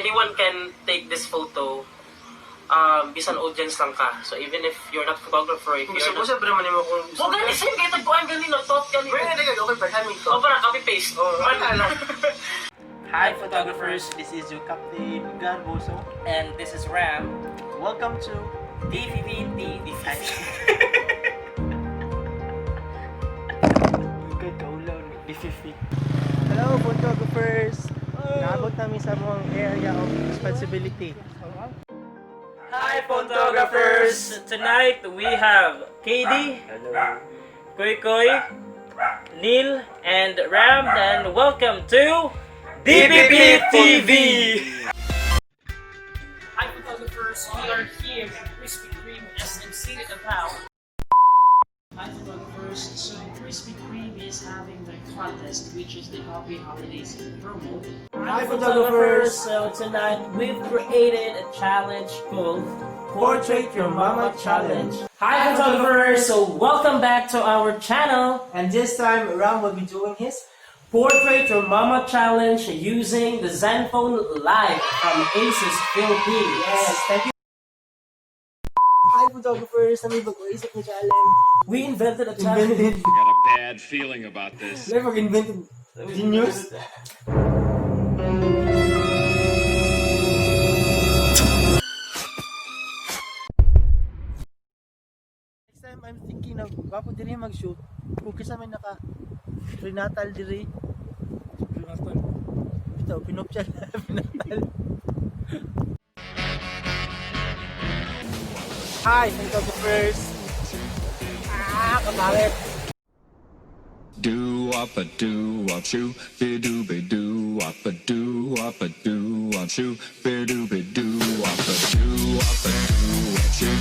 Anyone can take this photo. Bisan audience lang ka. So even if you're not photographer, if Kung you're gusto ko, not. siyempre naman mo kung gusto. Oh, gani, same kayo tagpuan ganino, thought ganino. Pero nga, okay, pa kami ito. Oh, parang copy-paste. Oh, wala lang. Hi photographers, This is your Captain Garboso. And this is Ram. Welcome to DVVT. Good kaulaw ni DVV. Hello photographers! Naabot namin sa among area of responsibility. Hi photographers! Tonight we have KD, Hello. Koy Koy, Neil, and Ram, and welcome to DPP TV! Hi photographers, we are here at Krispy Kreme SM City Davao. Hi photographers, so Krispy Kreme is having their contest, which is the Happy Holidays promo. Hi photographers! So tonight we've created a challenge called Portrait Your Mama Challenge. Hi photographers! So welcome back to our channel. And this time Ram will be doing his Portrait Your Mama Challenge using the Zenfone Live from Asus Philippines. Yes, thank you. Hi photographers! Kami bago isip na challenge. We invented a challenge. Invented. Got a bad feeling about this. Never invented. Genius. Next time I'm thinking of gwapo diri mag-shoot. Kung kisa may naka prenatal diri. Prenatal. Ito, pinupsyal na prenatal. Hi, photographers. Ah, kapangit. Do up a do up shoo be do be do up a do up a do up shoo be do be do up a do up a do up shoo